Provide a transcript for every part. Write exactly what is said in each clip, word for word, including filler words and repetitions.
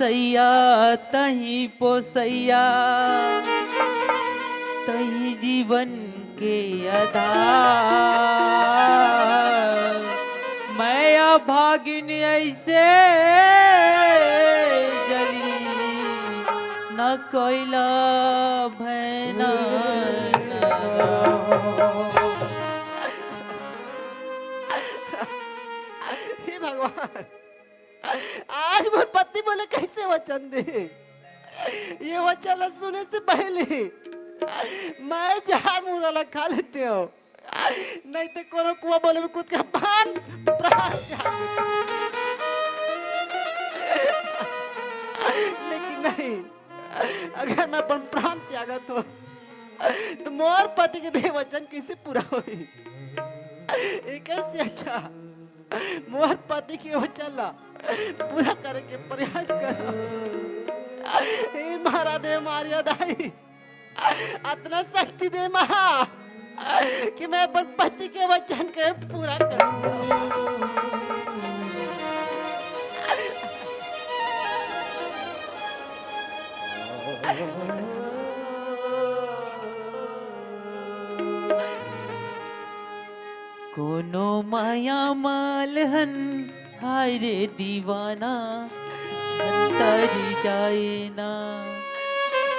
सैया तही पोसैया, तही जीवन के आधार। मैं अभागिन ऐसे जली, न कोइला भैना। हे भगवान, आज मोर पति मोला कैसे वचन दे? ये वचन ला सुने से पहले मैं जहर मुर्गा ला खा लेते हो, नहीं तो कोनो कुआं बोले में कूद के अपन प्राण त्याग देते। लेकिन नहीं, अगर मैं अपन प्राण त्यागत हो तो मोर पति के दे वचन कैसे पूरा होही? एकर से अच्छा मोर पति के वचन ला पूरा करे के प्रयास करो। हे महाराज, हे मारिया दाई, अतना शक्ति दे महा कि मैं अपन पति के वचन के पूरा कर सकूं। कोनो माया मालहन, हाय रे दीवाना, झन तरी जाए ना।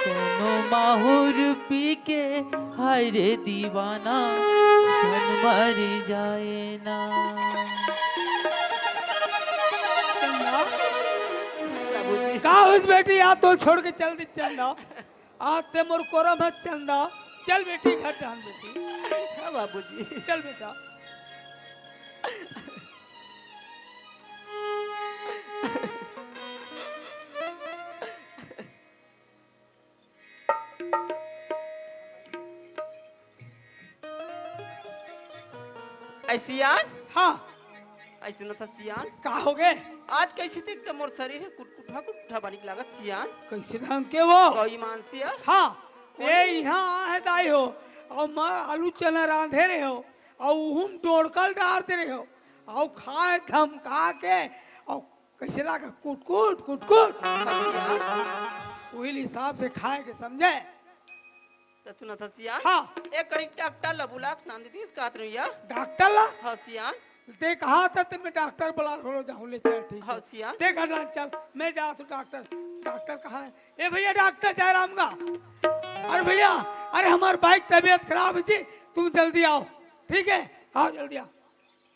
कोनो माहुर पी के, हाय रे दीवाना, झन मरी जाए ना। चंदा, का होइस बेटी, आज तो छोड़ के चल दी चंदा। आज ते मोर कोरा मत चंदा। चल बेटी, घर जान बेटी। हाँ बाबूजी। चल बेटा। ऐ सियान? हाँ। ऐ सुनत हस सियान? का हो गे? आज कैसे देख त मोर शरीर हे कुटकुठा कुटकुठा बानी के लागत सियान। कैसे ढंग के वो? कोई मानसिया? हाँ। ए, इहाँ आहे दाई हो, अउ मैं आलू चना रांधे रहे हो, अउ उहुम डोड़कल डार दे रहे हो, अउ खाए धमका के, अउ कैसे लागा? कुटकुट, कुटकुट। हाँ सियान। उही हिसाब से खाए के, समझे? त सुनत हस सियान? हाँ। एक करीक डॉक्टर ला बुला के नांदी दिस कहत रहिया। डॉक्टर ला? हाँ सियान। ते कहा था ते मैं डॉक्टर बुला घोड़ो जाऊँ ले, चल ठीक है। हाँ सियान। ते घर ना चल, मैं जा तू डॉक्टर। डॉक्टर कहाँ है? ए भैया डॉक्टर जयराम का। अरे भैया, अरे हमार बाइक तबीयत खराब है जी, तुम जल्दी आओ। ठीक है, आओ जल्दी आओ।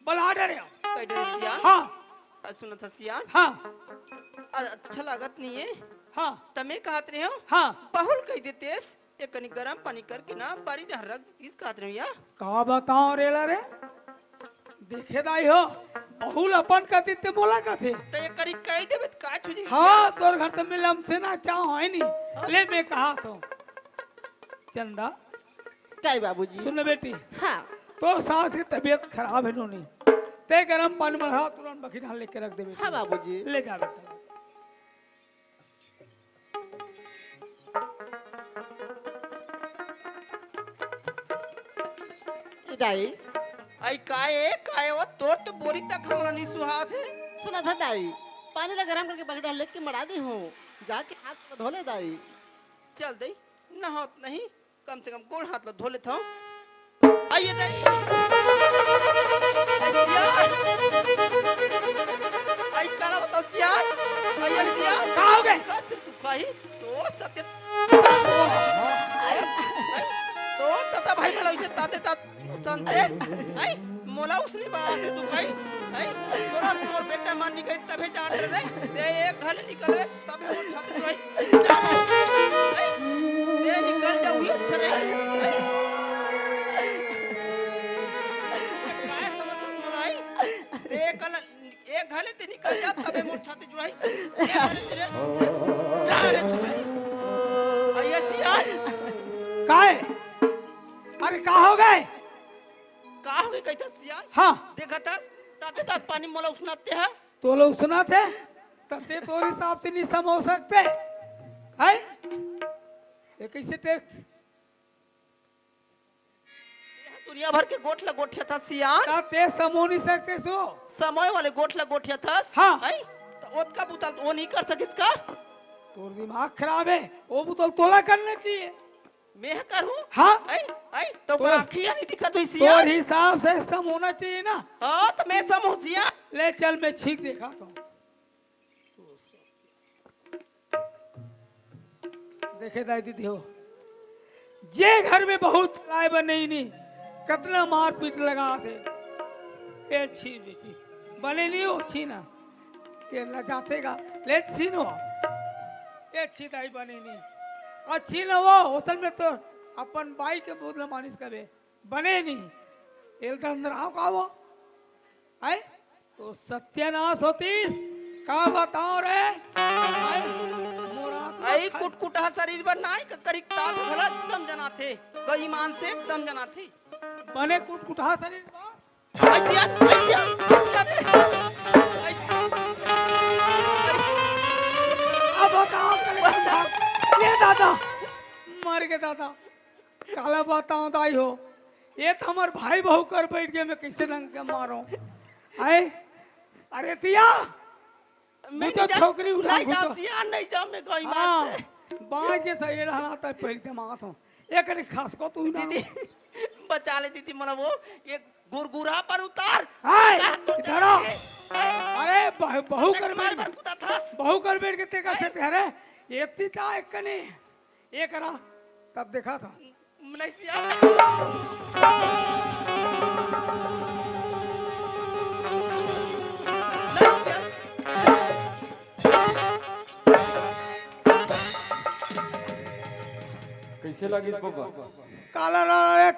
बला डरे आओ। कह डरे सियान? हाँ। अ, सुनत हस सियान? हाँ। अ, अच्छा लागत नहीं है। हाँ। तमे कहत रहे हो? हाँ। बहुल कह देतेस। एक कनी गरम पानी करके ना बारी डहर रख दीस कहत रहे हो या? का बताओ रेला रे, देखे दाई हो, बहुल अपन कथे ते मोला कथे। त एक कनी कह देबे त का छुजी? हाँ, तोर घर त मिलम से ना चाहो है नी। हाँ। ले मैं कहा तो। चंदा। काय बाबूजी? सुन बेटी। हाँ। तोर सास की तबीयत खराब है नोनी। ते गरम पानी में रहा, तुरंत बखी ढाल लेके रख दे बेटी। हाँ बाबूजी। ले जा बेटा। ए दाई। आई काय ए, काय ओ, तोर तो बोली तक हमरा नहीं सुहात है। सुना था दाई, पानी ला गरम करके बकेट में लेके मड़ा दी हूँ, जाके हाथ धो ले दाई। चल दई, नहात नहीं, कम से कम गोड़ हाथ ला धो लेत हूँ। आइए दाई। आई काला बताओ सियान। आइए सियान। का हो गए? का सिर दुखाई? तो सत्य। तो सत्य भाई मला उसे ताते तात संदेश। आई मोला उसने बड़ा से दुखाई। आई तोरा तोर बेटा मान निकल तबे जान रे। ते एक घर निकलवे तबे मोर छाती दुखाई। ए, निकल जा, उही अच्छा रही। काय समझ में आई? ए, कल, ए, घले ते निकल जा, तबे मोर छाती जुड़ाई। ए, घले तेरे, जा रे, भाई। अरे, सियान। काय? अरे, का हो गए? का हो गए, कहता सियान? हाँ। देखा था, ताते तात पानी मोला उसनाते है। तोला उसनात हे, त ते तोर हिसाब से नहीं समो सकते, हैं? ये कैसे टेक्स? दुनिया भर के गोठ ला गोठिया था सियान। त ते समो नहीं सकते सो? समय वाले गोठ ला गोठिया था। हाँ। हैं? त ओतका बुता ल ओ नहीं कर सकिस का? तोर दिमाग खराब हे, ओ बुता ल तोला करना चाहिए। मैं करूँ? हाँ। आई, आई, तो तोर आँखिया नहीं दिखत होही सियान। तोर हिसाब से सम होना चाहिए ना। हाँ, तो मैं सम हों सियान। ले चल, मैं छींक देखाथों। देखे दाई दीदी हो, जे घर में बहू चलाय बर नहीं, नहीं, कतना मारपीट लगाथे। ए छी बेटी, बने नहीं हो, छी ना। ये लजाथे गा, ले छी नो। ए छी दाई, बने नहीं। अच्छी न हो, होटल में तो अपन बाई के बोल मानिस कबे। बने नहीं। एल त अंदर आओ का वो? आय? तो सत्यानाश होतिस। का बताओ रे? आय? मोर आत्मा आई खा- कुटकुटा शरीर बर नाई क-, करिक तात घला एकदम जनाथे। गईमान से एकदम जनाथे। बने कुटकुटा शरीर बर। ऐसिया, ऐसिया, ऐसिया रे। ऐसिया। अब बताओ करे बच्चा। ये दादा, मर गे दादा। काला बताओ दाई हो, ये तो हमर भाई बहू कर बैठ के मैं कैसे रंग के मारो? आय? अरे तिया, मैं मुझे नहीं जा-, छोकरी उठा नहीं जा, घुसा। सियान नहीं जा, मैं गई हाँ, बात से। बाँच के सही रहना था, पहले से मात हो। एक ने खास को तू ही ना। दीदी, बचा ले दीदी, मला वो, ये गुरगुरा पर उतार। आय, उतार तो इधर आ। चल। अरे, बह-, बहू कर मार बैठ, मार कुदा थास। बहू कर बैठ के तेका से तेरे, ये तीता एक कने। ए करा, तब देखा था। नहीं सिया। कैसे लगी बबा? काला रे,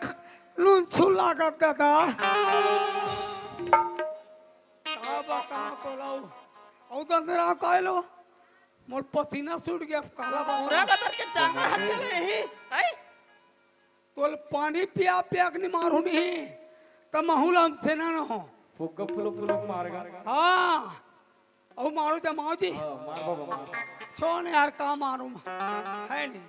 नून छू लागत दादा। का बताओ तो लाऊ। औ तो अंदर आ काहे लो? मोर पसीना छूट गया, काला बाबा। पूरा गदर के चाकर हाथ चले ही, हैं? तोल पानी पिया पिया के नहीं मारू नहीं, त महू ल हम सेना न हो। फुग्गा फुलो फुलो मारेगा। हाँ, औ मारू त माऊ जी। हाँ, मार बाबा, मार। छोड़ यार, का मारू, है नहीं।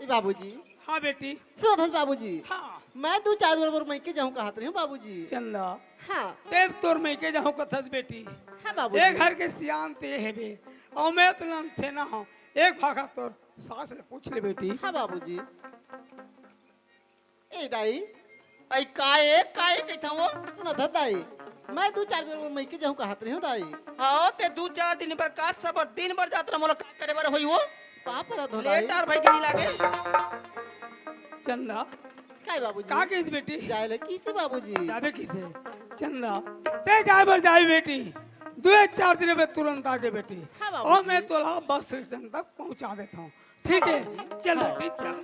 ए बाबूजी। हाँ बेटी। सुनत हस बाबूजी? हाँ। मैं दू चार दिन मोर मइके जाहूँ कहत रहिहूँ बाबूजी। चंदा। हाँ। तें तोर मइके जाहूँ कथस बेटी। हाँ बाबूजी। ए घर के सियान तें हेबे, अउ मैं तो ननसेना हूँ। एक भाखा तोर सास ले पूछ ले बेटी। हाँ बाबूजी। ए दाई, अई का ए, का ए कहिथंव वो? सुनत हस दाई, मैं दू चार दिन बर मइके जाहूँ कहत रहिहूँ दाई। हाँ, तें दू चार दिन बर का, सब दिन बर जात रह, मोला का करे बर होही वो? पाँव परत हँव दाई। लेटर भाई के नहीं लागे। चंदा। काय बाबूजी? का कहिस बेटी? जाय ले किसे बाबूजी? जाबे किसे? चंदा, तें जाय बर जाबे बेटी। दू चार दिन में तुरंत आ जाबे बेटी। हाँ बाबूजी। अउ मैं तोला बस स्टैंड तक पहुँचा देथंव। ठीक है, चल बेटी, चल।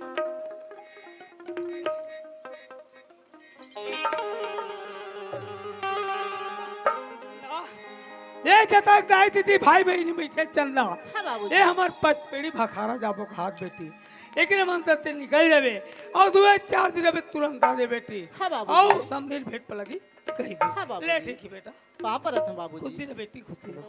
ए जतक दाई दीदी भाई बहिनी बइठे चंदा। हाँ बाबूजी। ए हमर पचपेड़ी भखारा जाबो खात बेटी। एकरे मन से तें निकल जाबे। अउ दू चार दिन में तुरंत आ जाबे बेटी। हाँ बाबूजी। अउ समधी भेंट पलगी कही दे। हाँ बाबूजी। ले ठीक है बेटा। पाँव परत हँव बाबूजी। खुशी रह बेटी, खुशी रह।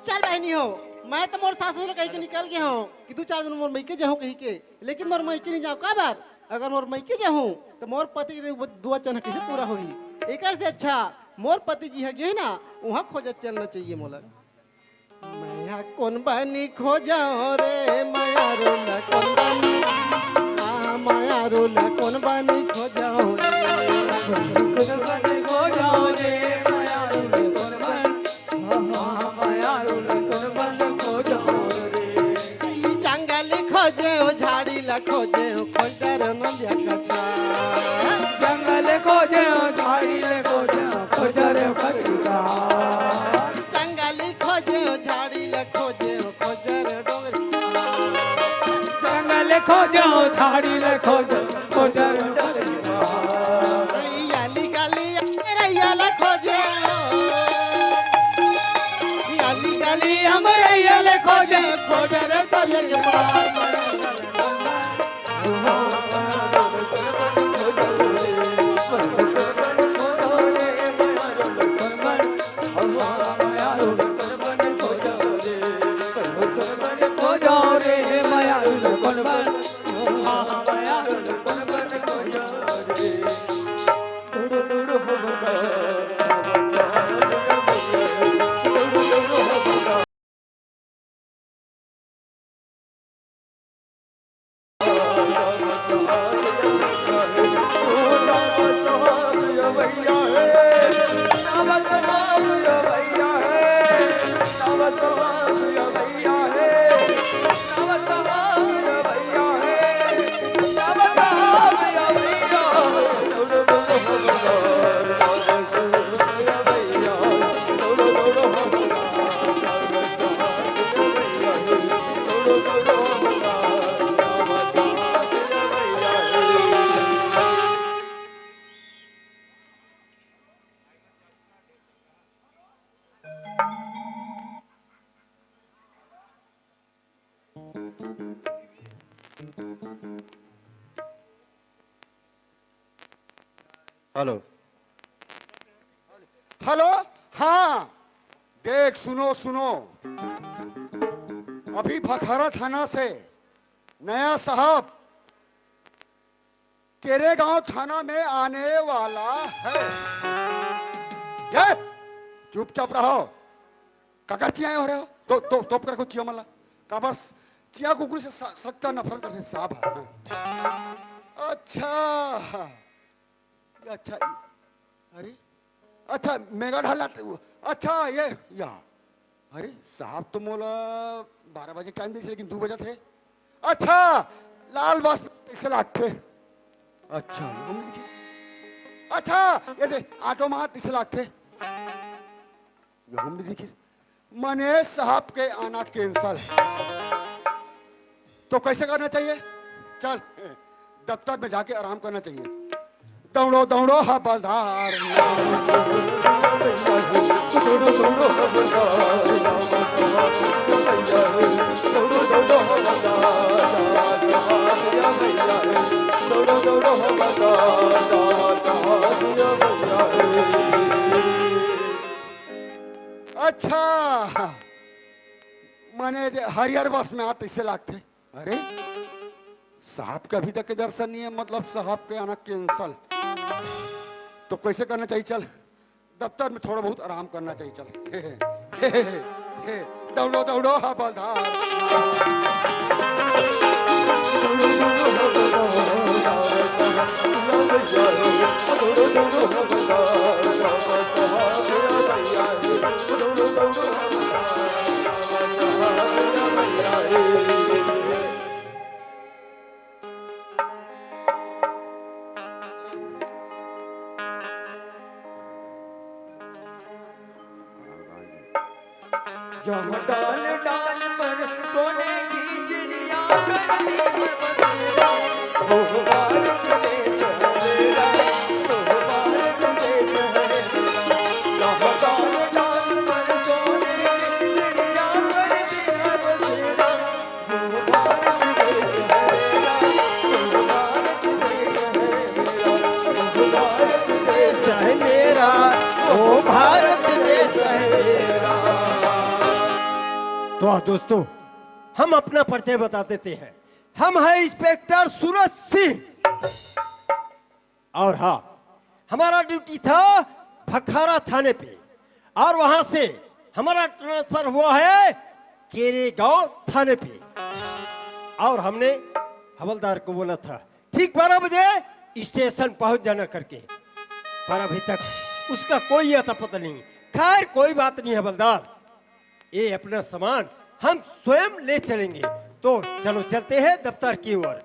चल बहिनी हो, मैं तो मोर सास ससुर कहि के निकल गे हँव कि दू चार दिन मोर मइके जाहूँ कहि के, लेकिन मोर मइके नहीं जाहूँ। काबर? अगर मोर मइके जाहूँ, त मोर पति के दु-, दू वचन ह कइसे पूरा होही? एकर से अच्छा मोर पति जी ह गे हे ना, उहाँ खोजत चलना चाहिए मोला। मया कोन बनी खोजव रे, मया रोला कोन बनी, आ, मया रोला कोन बनी खोजव रे। कोन बनी खोजव रे, मया रोला कोन बनी, आ, मया रोला कोन बनी खोजव रे। ई जंगल खोजे, ओ झाड़ी ला खोजे, ओ खोजर नंदिया कछा। जंगल खोजे, ओ झाड़ी ले खोजे, ओ खोजर कछा। जंगल खोजे, ओ झाड़ी ले खोजे, ओ खोजर डोंगरी। जंगल खोजे, ओ झाड़ी ले खोजे, खोजर डोंगरी। रैया निकाली, रैया ले खोजे। रैया निकाली, हम रैया ले खोजे, खोजर तले के पार। हेलो। हेलो। हाँ, देख, सुनो, सुनो, अभी भखारा थाना से नया साहब केरेगांव थाना में आने वाला है। ये, चुपचाप रहो। काकर चियाए हो रहे हो? तो, तो, तो कर को चिया मला। काबर चिया कुकुर से स-, सख्त नफरत करथे साहब। हाँ। अच्छा, अच्छा, अरे, अच्छा, मेगा ढाला तो, अच्छा, ये, या, अरे, साहब तो मोला बारह बजे टाइम दे, लेकिन दो बजे थे। अच्छा, लाल बस कैसे लागथे? अच्छा, हम लिखी। अच्छा, ये दे, ऑटो मार कैसे लागथे? ये हम भी देखी। मने साहब के आना कैंसल। तो कैसे करना चाहिए? चल, दफ्तर में जाके आराम करना चाहिए। दौड़ो, दौड़ो, हवलदार। अच्छा, माने जे हरियर बस में आत तैसे लागथे। अरे, साहब के अभी तक के दर्शन नहीं है, मतलब साहब के आना कैंसल। तो कैसे करना चाहिए? चल, दफ्तर में थोड़ा बहुत आराम करना चाहिए। चल, दौड़ो, दौड़ो, हवलदार। जहाँ डाल डाल पर सोने की चिड़िया, करती है बसेरा। वो भारत देश है मेरा, वो भारत देश है मेरा। जहाँ डाल डाल पर सोने की चिड़िया, करती है बसेरा। देश है मेरा, वो भारत देश है मेरा। तो दोस्तों, हम अपना परिचय बता देते हैं। हम हैं इंस्पेक्टर सूरज सिंह। और हाँ, हमारा ड्यूटी था भखारा थाने पे, और वहां से हमारा ट्रांसफर हुआ है केरेगांव थाने पे। और हमने हवलदार को बोला था ठीक बारह बजे स्टेशन पहुंच जाना करके, पर अभी तक उसका कोई अता पता नहीं। खैर, कोई बात नहीं हवलदार, ये अपना सामान हम स्वयं ले चलेंगे। तो चलो चलते हैं दफ्तर की ओर।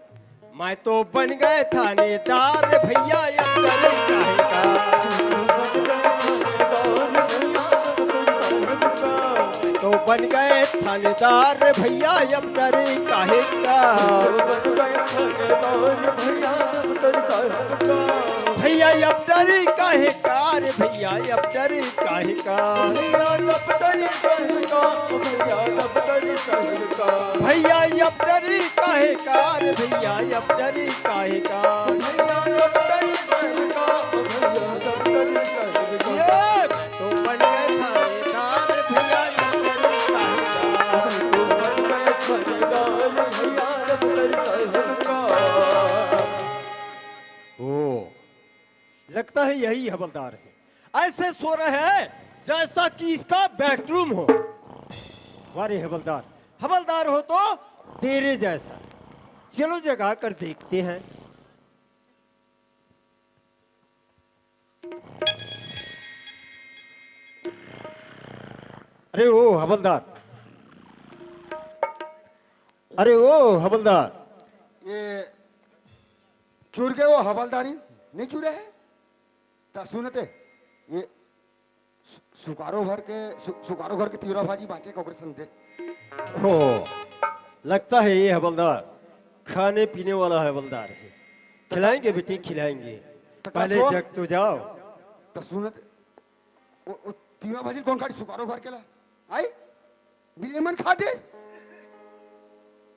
मैं तो बन गए थानेदार भैया, अब डरे काहे का। तो बन गए थानेदार भैया, अब डरे काहे का। भैया अब डरे काहे का रे भैया, अब डरे काहे का। भैया अब डरे काहे का रे भैया, अब डरे काहे का। ये तो बन गए थानेदार भैया, अब डरे काहे का। ओ, लगता है यही हवलदार है। ऐसे सो रहे हैं जैसा कि इसका बेडरूम हो। वाह रे हवलदार, हवलदार हो तो तेरे जैसा। चलो जगा कर देखते हैं। अरे ओ हवलदार, अरे ओ हवलदार। ये चुर गए वो हवलदारी, नहीं चुरे है? त सुनते, ये सु-, सुकारो घर के, सु-, सुकारो घर के तिवरा भाजी बाँचे का ओकरे संग दे। हो, लगता है ये हवलदार खाने पीने वाला हवलदार है। खिलाएंगे बेटे, खिलाएंगे। त का पहले सोन? जग तो जाओ। त सुनते, वो, वो तिवरा भाजी कौन खाड़ी सुकारो घर के ला? आई? बिले मन खाते?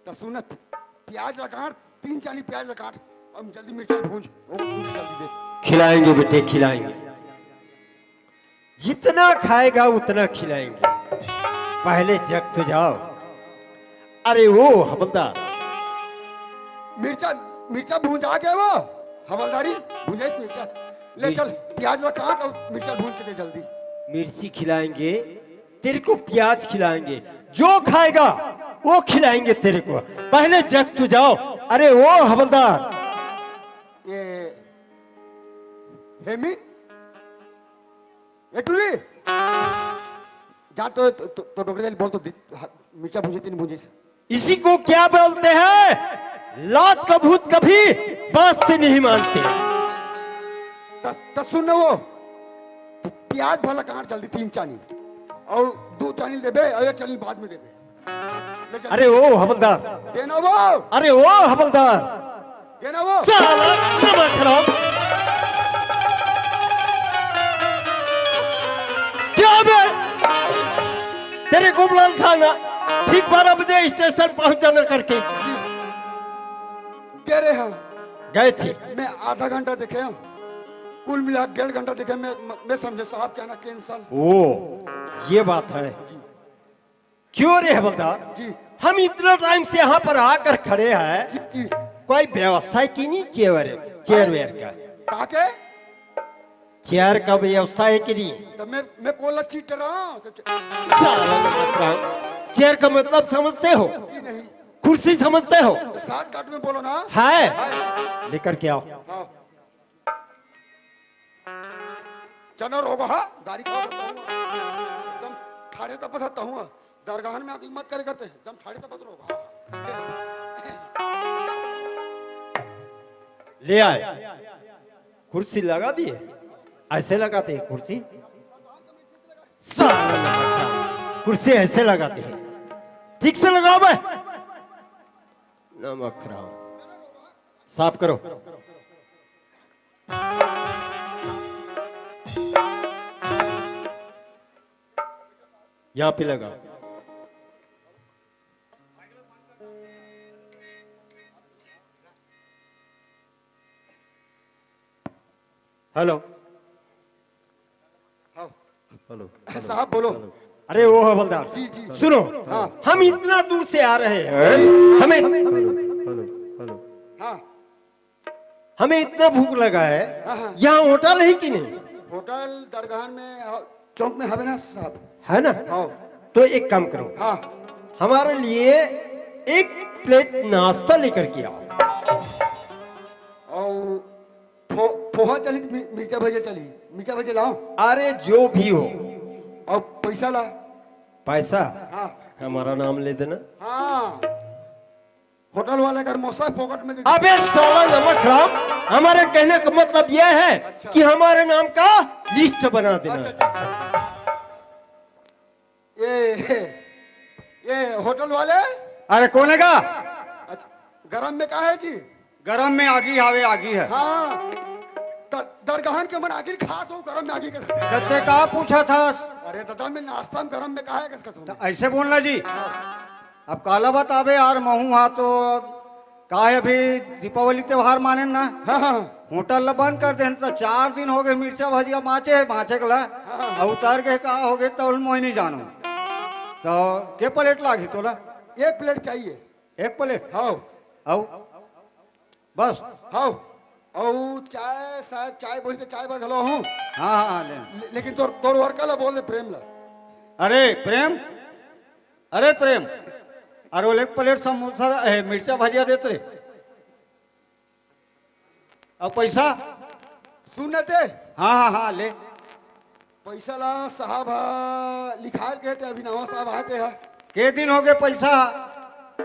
त सुनत, प्याज ला काट, तीन चानी प्याज ला काट, अब जल्दी मिर्चा भूंज, वो भूंज जल्दी दे। खिलाएंगे बेटे, खिलाएंगे। जितना खाएगा उतना खिलाएंगे। पहले जग तो जाओ। अरे वो हवलदार। मिर्चा, मिर्चा भूंजा के वो, हवलदारी, भूंजाइस मिर्चा। ले मिर्च- चल, प्याज ला काट और मिर्चा भूंज के दे जल्दी। मिर्ची खिलाएंगे, तेरे को प्याज खिलाएंगे, जो खाएगा वो खिलाएंगे तेरे को। पहले जग तो जाओ। अरे ओ हवलदार। ये हेमी, ए टुरी, जा तो, तो, तो, तो डोकरे बोल तो दि-, ह-, मिर्चा भूंजे तीन भूंजे से। इसी को क्या बोलते हैं? लात का भूत कभी बात से नहीं मानते। त, त सुन न वो, प्याज भला काट जल्दी तीन चानी, और दो चानी देबे, और एक चानी बाद में देबे। ले जल्दी। अरे ओ हवलदार। देना वो। अरे ओ हवलदार। देना वो। साला नमक हराम। क्या बे? तेरे को बुलाना था ना, ठीक बारह बजे स्टेशन पहुंच जाना करके। कह रहे हैं। गए थे। मैं आधा घंटा देखे हूँ, कुल मिला डेढ़ घंटा देखे। मैं, मैं समझे साहब क्या ना कैंसल। ओ, ये बात है। जी। क्यों रे हवलदार? जी। हम इतना टाइम से यहाँ पर आकर खड़े हैं, जी, जी। कोई व्यवस्था की नहीं चेयर, चेयर वेयर का? ताके? चेयर का व्यवस्था है कि नहीं? तो मैं, मैं कोला चीट रहा हूँ। तो च- साला नमक हराम। चेयर का मतलब समझते हो? जी नहीं। कुर्सी समझते हो? तो शॉर्टकट में बोलो ना। है? है। लेकर के आओ। हाँ। चना रोगहा, गारी खाओ, बताऊँ। एकदम ठाड़े तपत हूँ। दरगाहन में आके मत करे करते, एकदम ठाड़े तपत रोगहा। ले आए। कुर्सी लगा दिए, ऐसे लगाते हैं कुर्सी। साला नमक हराम। कुर्सी ऐसे लगाते हैं, ठीक से लगाओ बे। नमक हराम। साफ करो। यहाँ पे लगाओ। हेलो। हाँ। हेलो। साहब बोलो। अरे वो हवलदार, जी, जी। सुनो, हाँ। हम इतना दूर से आ रहे हैं, हमें, हेलो, हेलो, हेलो। हाँ। हमें इतना भूख लगा है, हाँ, हाँ। यहाँ होटल है कि नहीं? होटल दरगाह में, हाँ, चौक में हवे ना साहब। है ना? हाँ। तो एक काम करो, हाँ। हमारे लिए एक प्लेट नाश्ता लेकर के आओ। और फो-, पोहा चली, मि-, मिर्चा भजिया चली, मिर्चा भजिया लाओ। अरे जो भी हो। और पैसा ला। पैसा? हाँ। हमारा नाम ले देना। हाँ। होटल वाले अगर मोसा फोकट में दे दे। अबे साला नमक हराम, हमारे कहने का मतलब यह है अच्छा। कि हमारे नाम का लिस्ट बना देना। अच्छा, अच्छा, अच्छा। ये, ये होटल वाले? अरे कौन है का? अच्छा, गरम में का है जी? गरम में आगी आवे, आगी है। हाँ, त-, दरगाहन के मन आगी खास हो, गरम में आगी के। तब ते का पूछा था? अरे दादा, मैं नाश्ता में गरम में का है, किसका तो तुमने? ऐसे बोलना जी। हाँ। अब काला बताबे यार, महू हा तो का है, अभी दीपावली त्योहार माने ना, हाँ, हाँ। होटल ला बंद कर देन, तो चार दिन हो गए, मिर्चा भजिया बाँचे है, बाँचे के ला, हाँ। और उतार के का हो गए, तो मोय नहीं जानो। तो के प्लेट लागी तोला? एक प्लेट चाहिए। एक प्लेट? हाँ। आओ। बस? हाँ। और चाय, शायद चाय बोली तो चाय बर घलो हूँ। हाँ, हाँ, हाँ, ले। ले-, लेकिन तोर, तोर वर्कर ला बोल दे, प्रेम ला। अरे, प्रेम? अरे, प्रेम, अरे, वो एक प्लेट समोसा, ए, मिर्चा भजिया देत रे। अब पैसा? सुन न ते। हाँ, हाँ, हाँ, ले। पैसा ला साहब ह लिखाल के ते अभी नवा साहब आते ह। के दिन हो गए पैसा?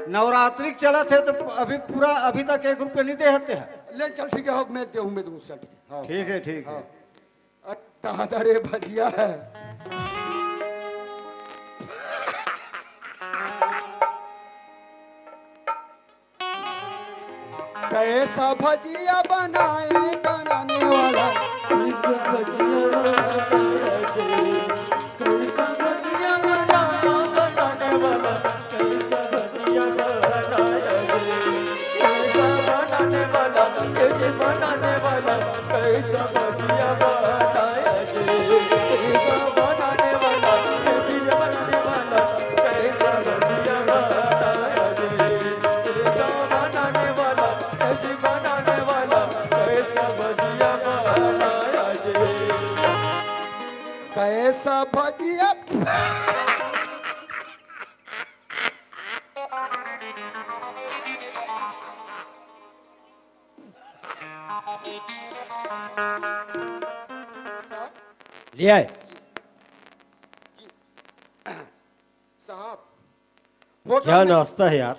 नवरात्रि के चलत हे तो अभी पूरा, अभी तक एक रुपया नहीं दे हते ह। ले चल, ठीक है, हो, मैं देहूँ, मैं दूँ, चल, ठीक है। हाँ। ठीक है, ठीक है। हाँ। अरे दादा रे, भजिया है। कैसा भजिया बनाए बनाने वाला, कैसा भजिया बनाए, कैसा भजिया बनाए बनाने वाला, कैसा भजिया बनाए, कैसा बनाने वाला, कैसे बनाने वाला, कैसा भजिया बनाए, कैसा बनाने वाला, कैसे बनाने वाला, कैसा भजिया बनाए, कैसा बनाने वाला, कैसे बनाने वाला, कैसा भजिया बनाए। कैसा भजिया। ले आए। साहब, होटल क्या में नाश्ता है यार,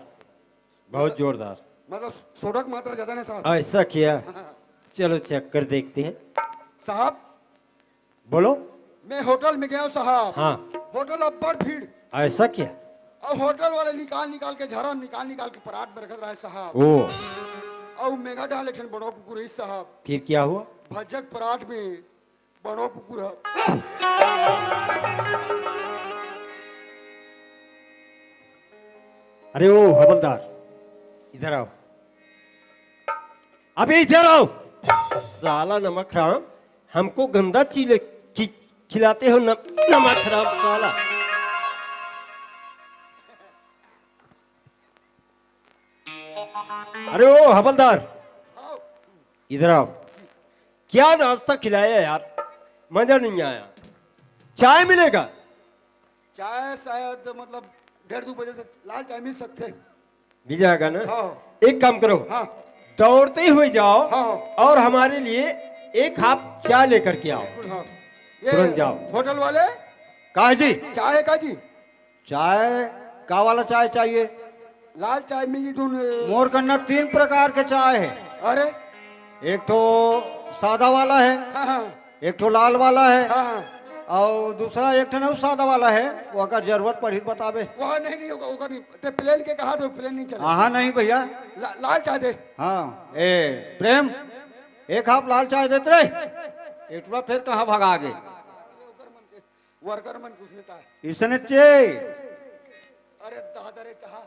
बहुत जोरदार। मतलब, सोडा की मात्रा ज्यादा नहीं साहब। ऐसा क्या? चलो चेक कर देखते हैं। साहब, बोलो। मैं होटल में गया हूँ साहब। हाँ। होटल अब्बड़ भीड़। ऐसा क्या? और होटल वाले निकाल निकाल के, झरा निकाल निकाल के पराठ बरकत रहा है साहब। ओ। और मेघा डाल एक ठन बड़ो कुकुर है साहब। फिर क्या हुआ? भज्जक पराठ में बड़ो कुकुर है। अरे ओ हवलदार, इधर आओ, अबे इधर आओ। साला नमक राम, हमको गंदा चीज ले-, खि-, खिलाते हो न-, नमक राम साला। अरे ओ हवलदार, इधर आओ। क्या नाश्ता खिलाया यार, मजा नहीं आया। चाय मिलेगा? चाय शायद, मतलब, डेढ़ दो बजे से लाल चाय मिल सकते हैं। मिल जाएगा ना? हाँ। एक काम करो, हाँ। दौड़ते हुए जाओ हाँ, हाँ। और हमारे लिए एक हाफ चाय लेकर के आओ। बिल्कुल, हाँ। ये तुरंत जाओ। होटल वाले? का जी? चाय का जी? चाय का वाला चाय चाहिए? लाल चाय मिली दून। मोर कन्ना तीन प्रकार के चाय है। अरे? एक ठो सादा वाला है, हाँ, हाँ। एक ठो लाल वाला है, हाँ, हाँ। और दूसरा एक ठो ना सादा वाला है, वो अगर जरूरत पड़ी तो बतावे। वहाँ नहीं, नहीं होगा, होगा नहीं। ते प्लेन के कहा तो प्लेन नहीं चले। हाँ, हाँ, नहीं भैया। ला-, लाल चाय दे। हाँ, ए, प्रेम, एक हाफ लाल चाय देत रे। एक बार फिर कहाँ भगा गए? वर्कर मन कुछ नहीं था। इसने चे। अरे दादा रे चाहा।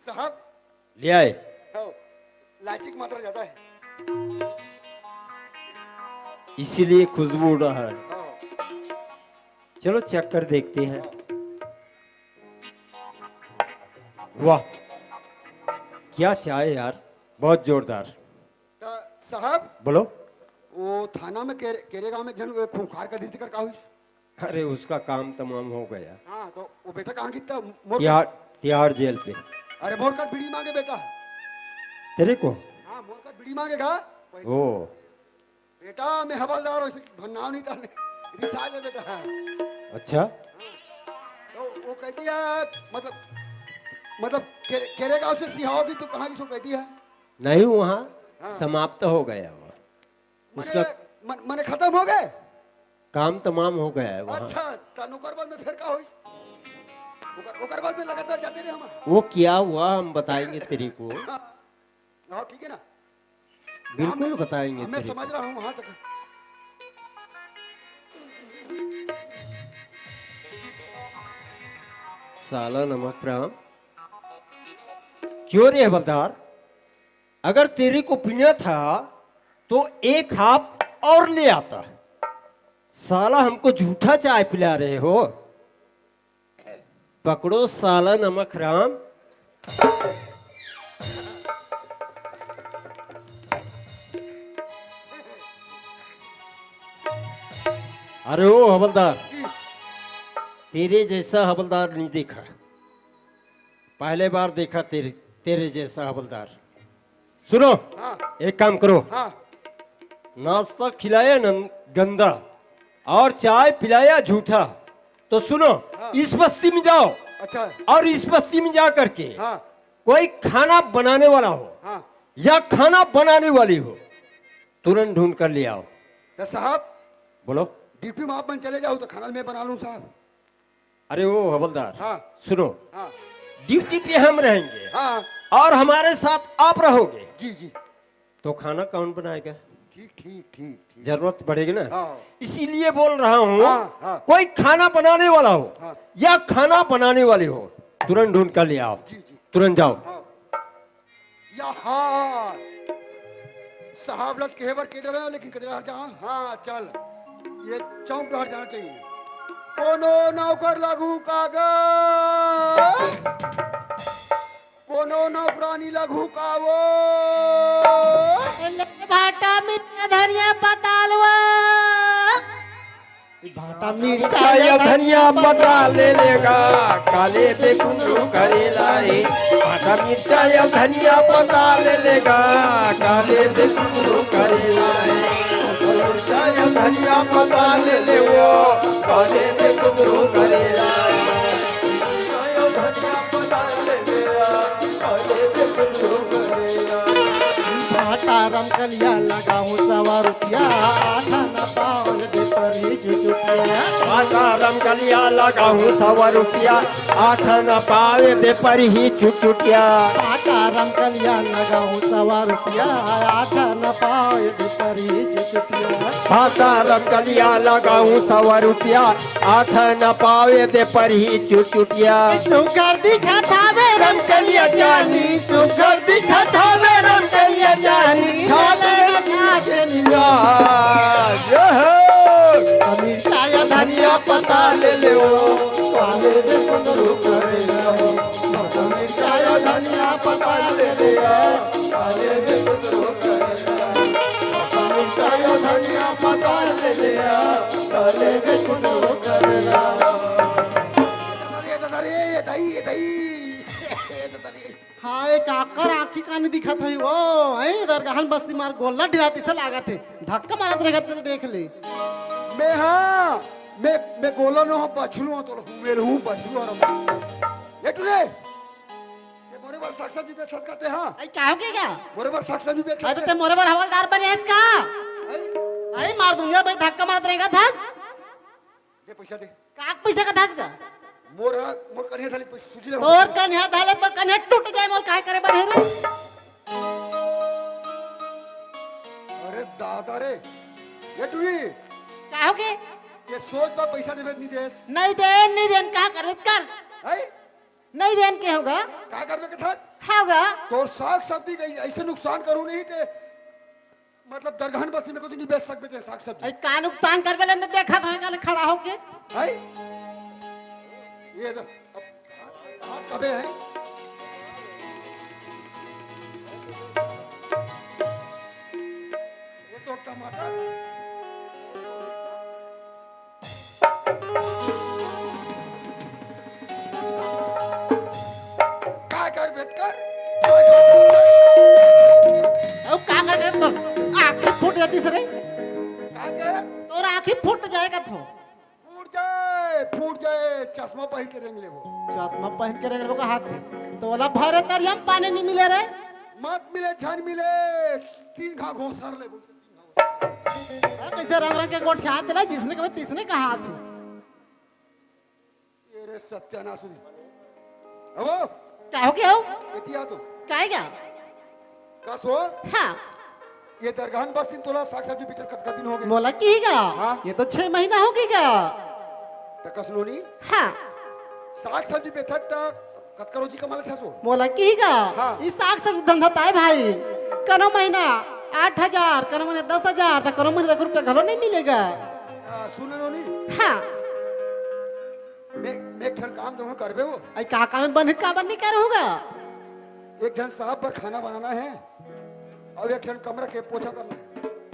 साहब। ले आए। हाँ, लाइची की मात्रा ज्यादा है। इसीलिए खुशबू उड़ा है। हाँ। चलो चेक कर देखते हैं। हाँ। वाह, क्या चाय यार, बहुत जोरदार। त साहब, बोलो। वो थाना में केरे, केरे गांव में एक झन खूंखार का धीत कर का हुई? अरे, उसका काम तमाम हो गया। हाँ, तो वो बेटा कहाँ गिरता? मोर तिहाड़, तिहाड़ जेल पे। अरे, मोर का बीड़ी मांगे बेटा। तेरे को? हाँ, मोर का बीड़ी मांगेगा। ओ। बेटा, मैं हवलदार हूँ, इसे नाम नहीं था, रिसाल है बेटा। अच्छा। हाँ। तो वो कहती है, मतलब, मतलब, केरे, केरे गांव से सिहाओगी तो कहाँ की सो कहती है? नहीं, वहाँ हाँ। समाप्त हो गया वो। मने, उसका मन, मने खत्म हो गए? काम तमाम हो गया है वहाँ। अच्छा, तन ओकर बाद में फिर का होइस? ओकर, ओकर बाद में लगातार जाते रहे हम। वो क्या हुआ, हम बताएंगे तेरे को। हाँ, ठीक है ना? बिल्कुल हम, बताएंगे मैं तेरे समझ को। रहा हूँ वहाँ तक। साला नमक राम। क्यों रे हवलदार? अगर तेरे को पीना था, तो एक हाफ और ले आता। साला हमको झूठा चाय पिला रहे हो। पकड़ो साला नमक राम। अरे ओ हवलदार, तेरे जैसा हवलदार नहीं देखा, पहले बार देखा तेरे, तेरे जैसा हवलदार। सुनो, हाँ। एक काम करो, हाँ। नाश्ता खिलाया न गंदा और चाय पिलाया झूठा, तो सुनो, हाँ। इस बस्ती में जाओ, अच्छा। और इस बस्ती में जा करके हाँ। कोई खाना बनाने वाला हो हाँ। या खाना बनाने वाली हो, तुरंत ढूंढ कर ले आओ। तो साहब, बोलो। ड्यूटी में आप मन चले जाओ तो खाना मैं बना लूँ साहब। अरे वो हवलदार, हाँ। सुनो, हाँ। ड्यूटी पे हम रहेंगे हाँ। और हमारे साथ आप रहोगे, जी, जी। तो खाना कौन बनाएगा? ठीक, ठीक, ठीक, ठीक। जरूरत पड़ेगी ना, हाँ। इसीलिए बोल रहा हूँ, हाँ, हाँ। कोई खाना बनाने वाला हो हाँ। या खाना बनाने वाली हो, तुरंत ढूंढ कर ले आओ, जी, जी। तुरंत जाओ। हाँ। या हाँ। साहब ला त कहे बर के डरे हो, लेकिन कदरा जा, हाँ, चल। ये चौक डहर जाना चाहिए। कोनो नौकर लघु कागज, कोनो नौकरानी लघु कावो। ले भाटा मिर्चा धनिया पतालवा। भाटा मिर्चा या धनिया पता ले लेगा, काले पे कुंदरू करेला रे। भाटा मिर्चा या धनिया पता ले लेगा, काले पे कुंदरू करेला रे। मिर्चा या धनिया पता ले ले वो, काले पे कुंदरू करेला रे। भाटा रमकलिया लगाहूँ सवा रुपया, आठ आना पाँव दे परही चुचुकिया। भाटा रमकलिया लगाहूँ सवा रुपया, आठ आना पाँव दे परही चुचुकिया। भाटा रमकलिया लगाहूँ सवा रुपया, आठ आना पाँव दे परही चुचुकिया। भाटा रमकलिया लगाहूँ सवा रुपया, आठ न पावे दे परही चुटचुटिया। सुघर दिखत हावे रमकलिया चानी, सुघर दिखत हावे रमकलिया चानी। खाले न खाके निया। ये हो। मिर्चा या धनिया पता ले ले ओ। काले दे कुंदरू करे लो। मिर्चा या धनिया पता ले ले ओ। काले दे कुंदरू करे लो। मिर्चा या धनिया पता ले ले ओ। काले दे कुंदरू करे लो। अरे दादा रे, ये दाई, ये दाई, ये दादा रे। हाय, काकर आँखी कानी दिखत हई वो, हैं? दरगहन बस्ती मार गोल्ला डिराती से लागत हे। धक्का मारत रह गत देख ले। मैं हाँ, मैं, मैं गोल्ला नो हूँ, बछरू हूँ, तो हुमेल हूँ, बछरू हूँ। ये टुरे, ये मोरे बर साग सब्जी बेचत हस का ते, हाँ? आई, का हो गया? मोरे बर साग सब्जी बेचत अरे, हस। ते मोरे बर हवलदार बने हस का? आई? आई, मार दुनिया भाई धक्का मारत रहेगा, धस। दे पैसा दे। काक पैसा का धस का? मोर, मोर कन्या धाले पैसा सूजी ले तोर कन्या धाले, तोर कन्या टूट जाए, मोर काहे करे बर हे रे? अरे दादा रे, ये टुरी। का हो के? ये सोच बा पैसा देबे नहीं देस। नहीं देन, नहीं देन, का करबे कर। है? नहीं देन के होगा? का करबे के थस? होगा। तोर साग सब्जी के ऐसे नुकसान करूँ नहीं ते मतलब दरगहन बस्ती में कुछ नहीं बेच सकबे ते साग सब्जी। अरे का नुकसान करबे ले देखा था का खड़ा होके। है? ये तो अब हाथ कबे है? ये तो टमाटर। का कर बेट कर? अब का कर बेट कर? आँखी फूट जाती सरे। का कर? तोर आँखी फूट जाएगा तो। फूट जाए, फूट जाए, चश्मा पहन के रेंग लेबो। चश्मा पहन के रेंग लेबो का हाथ में? तो वाला भरे तरिया में पानी नहीं मिले रे। मत मिले, झन मिले, तीन घा घोसर लेबो। हाँ, कैसे रंग रंग के गोठ छात ला, जिसने कहे तिसने कहा थी। ये रे सत्यानाश हुई। अब का हो गया हो? एती आ तो। काहे का? का सो? हाँ। ये दरगहन बस्ती में तोला साग सब्जी बेचत कतका दिन हो गए? मोला की का? हाँ। ये तो छह महीना हो गई का? त कस नोनी? हाँ। साग सब्जी बेचत त कतका रोजी कमा लेथस ओ? मोला की का? हाँ। ई साग सब्जी धंधा ताय भाई, कनो महीना आठ हजार, कनो महीना दस हजार, त कनो महीना एक रुपया घलो नहीं मिलेगा। आ, सुन नोनी। हाँ। मैं, मैं एक ठन काम दूंगा, करबे वो? आई का काम में बन काबर नहीं करूँगा? एक झन साहब पर खाना बनाना है और एक ठन कमरा के पोछा करना है।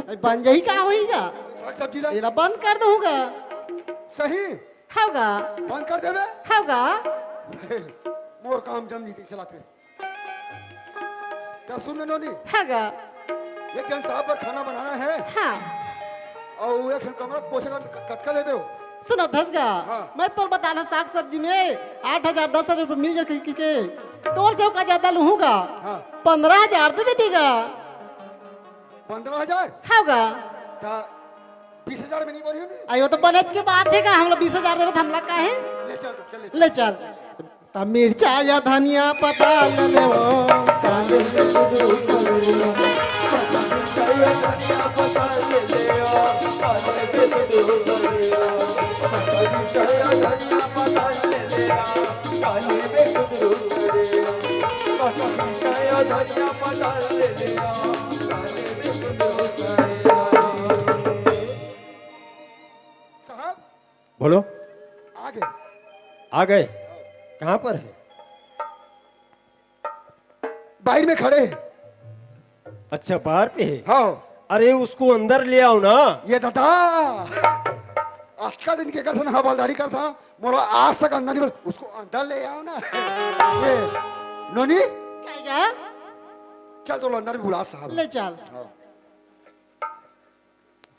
आई बन जाही का होईगा? साग सब्जी ला। एला बंद कर दूंगा। सही? होगा। बंद कर देबे? होगा। मोर काम जम नहीं कैसे लाते। या सुन नोनी, हाँ गा। एक झन साहब बर खाना बनाना हे। हाँ। अउ एक झन कमरा पोछे बर क-, कतका लेबे हो? सुन धस गा, हाँ। मैं तोर बता दो, साग सब्जी में आठ हजार, दस हजार रुपये मिल जाथे कि के, तोर से ओका ज्यादा लूहूँ गा। हाँ। पंद्रह हजार दे देबे गा। पंद्रह हजार? हाँ गा। ता बीस हजार में नहीं बनी होनी? अयो, तो बनेच के बात हे गा, हम लोग बीस हजार देबे, तो हमला का हे? ले चल, चल, ले चल। ले चल। त मिर्चा या धनिया पता ले ले ओ। साहब, बोलो। आ गए। आ गए? कहाँ पर है? बाहर में खड़े हैं। अच्छा, बाहर पे है? हाँ। अरे, उसको अंदर ले आओ ना। ये दादा, अतका दिन के कर सन हवलदारी कर था, मोला आज तक अंदर नहीं बोला, उसको अंदर ले आओ ना। ये, नोनी? क्या क्या? चल, तो अंदर भी बुला साहब। ले चल। हाँ।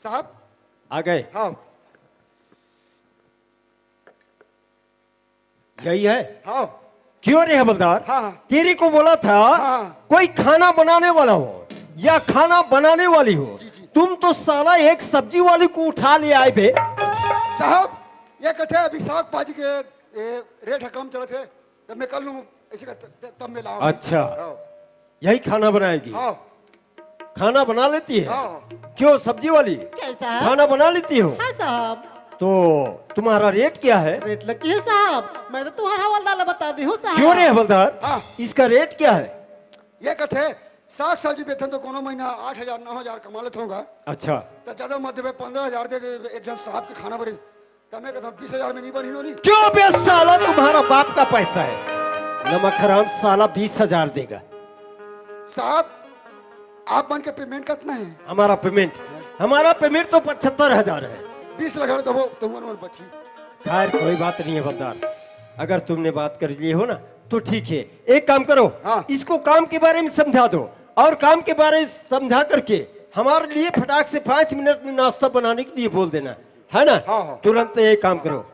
साहब। आ गए? हाँ। यही है? हाँ। क्यों रे हवलदार? हाँ, हाँ। तेरे को बोला था, हाँ। कोई खाना बनाने वाला हो या खाना बनाने वाली हो, जी, जी। तुम तो साला एक सब्जी वाली को उठा ले आए बे। साहब, ये कथे अभिषेक बाजी के, ए, रेट है कम चलत है, तब मैं कर लूँ, ऐसे का, त-, त-, तब मैं लाऊँ। अच्छा। हाँ। यही खाना बनाएगी? हाँ। खाना बना लेती है? हाँ। क्यों, सब्जी वाली? कैसा है? खाना बना लेती हो? हाँ साहब। तो तुम्हारा रेट क्या है? रेट लगी है साहब, मैं तो तुम्हारा हवलदार ला बता दी हूँ साहब। क्यों रे हवलदार? हाँ। इसका रेट क्या है? ये कथे, साग सब्जी बेचथन तो कोनो महीना आठ हजार, नौ हजार कमा लेत होगा। अच्छा। तो ज्यादा मत देबे, पंद्रह हजार दे दे, एक जन साहब के खाना बड़ी। तब मैं कहता हूँ, बीस हजार में नहीं बनी होनी। क्यों बे साला, तुम्हारा बाप का पैसा है। नमक हराम साला बीस हजार देगा। साहब, आप मन के पेमेंट कितना है? हमारा पेमेंट, हमारा पेमेंट तो पचहत्तर हजार है। बीस लगा दो, तुम मन बची। खैर, कोई बात नहीं है हवलदार, अगर तुमने बात कर लिए हो ना तो ठीक है। एक काम करो, हाँ। इसको काम के बारे में समझा दो और काम के बारे में समझा करके हमारे लिए फटाक से पाँच मिनट में नाश्ता बनाने के लिए बोल देना, है ना? हाँ, हाँ। तुरंत एक काम करो।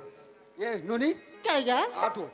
ये नोनी, क्या यार? आ तो।